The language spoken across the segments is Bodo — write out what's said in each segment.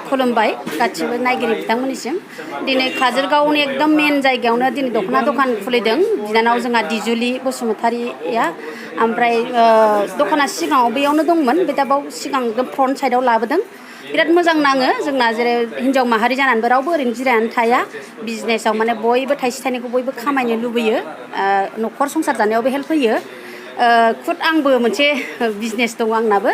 खुलुमबाय गासिबो नायगिरि बिथांमोननिसिम दिनै काजलगावनि एकदम मेन जायगायावनो दिनै दख'ना दखान खुलिदों बिनानाव जोंहा दिजुलि बसुमतारिया ओमफ्राय दखाना सिगाङाव बेयावनो दंमोन बे दा बाव सिगां फ्रन्ट साइडआव लाबोदों बिराद मोजां नाङो जोंना जेरै हिन्जाव माहारि जानानैबो रावबो ओरैनो जिरायनानै थाया बिजनेसाव माने बयबो थाइसे थाइनैखौ बयबो खामायनो लुबैयो न'खर संसार जानायावबो हेल्प होयो खुद आंबो मोनसे बिजनेस दं आंनाबो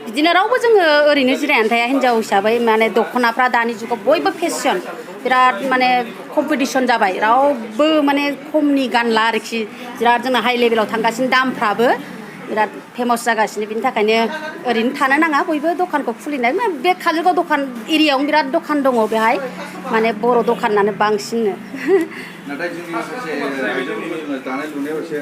बिदिनो रावबो जोङो ओरैनो जिरायनानै थाया हिन्जाव हिसाबै माने दख'नाफ्रा दानि जुगाव बयबो फेशन बिराद माने कम्पिटिसन जाबाय रावबो माने खमनि गानला आरोखि बिराद जोंना हाइ लेभेलाव थांगासिनो दामफ्राबो बिराद फेमास जागासिनो बिनि थाखायनो ओरैनो थानो नाङा बयबो दखानखौ खुलिनाय बे काजलगाव दखान एरियायावनो बिराद दखान दङ बेहाय माने बर' दखानानो बांसिननो नाथाय जोंनि माखासे आइजोफोरखौ दानाय लुनायाव एसे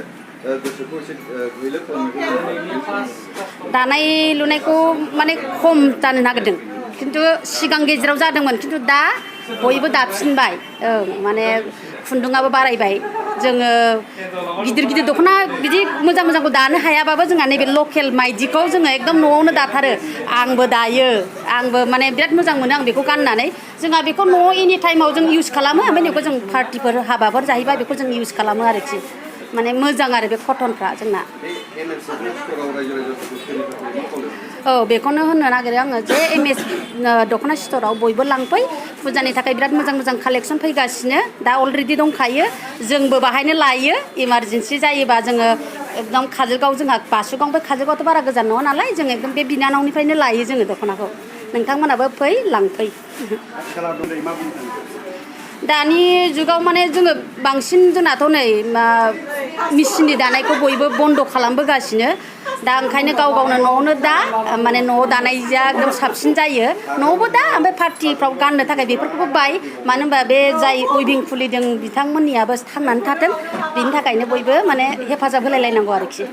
गोसोखौ एसे गैलो खालामनायखौ दानाय लुनायखौ माने खम जानो नागिरदों खिन्थु सिगां गेजेराव जादोंमोन खिन्थु दा बयबो दाफिनबाय माने खुन्दुङाबो बारायबाय जोङो गिदिर गिदिर दख'ना बिदि मोजां मोजांखौ दानो हायाबाबो जोंहा नैबे लकेल माइदिखौ जोङो एकदम न'आवनो दाथारो आंबो दायो आंबो माने बिराद मोजां मोनो आं बेखौ गाननानै जोंहा बेखौ न'आव एनि टाइमाव जों इउज खालामो ओमफ्राय बेखौ जों पार्टिफोर हाबाफोर जाहैबा बेखौ जों इउज खालामो आरोखि माने मोजां आरो बे कटनफ्रा जोंना बेखौनो होननो नागिरो आङो जे एमएस दख'ना स्ट'राव बयबो लांफै फुजानि थाखाय बिराद मोजां मोजां कालेक्सन फैगासिनो दा अलरेडि दंखायो जोंबो बाहायनो लायो इमारजेन्सि जायोबा जोङो एकदम काजलगाव जोंहा बासुगावनिफ्राय काजलगावथ' बारा गोजान नङा नालाय जों एकदम बे बिनानावनिफ्रायनो लायो जोङो दख'नाखौ नोंथांमोनाबो फै लांफै दानि जुगाव माने जोङो बांसिन जोंनाथ' नै मेचिननि दानायखौ बयबो बन्द' खालामबोगासिनो दा ओंखायनो गाव गावनो न'आवनो दा माने न'आव दानायजों एकदम साबसिन जायो न'आवबो दा ओमफ्राय पार्टिफ्राव गाननो थाखाय बेफोरखौबो बाय मानो होनबा बे जाय उइभिं खुलिदों बिथांमोननियाबो थांनानै थाथों बिनि थाखायनो बयबो माने हेफाजाब होलायलायनांगौ आरोखि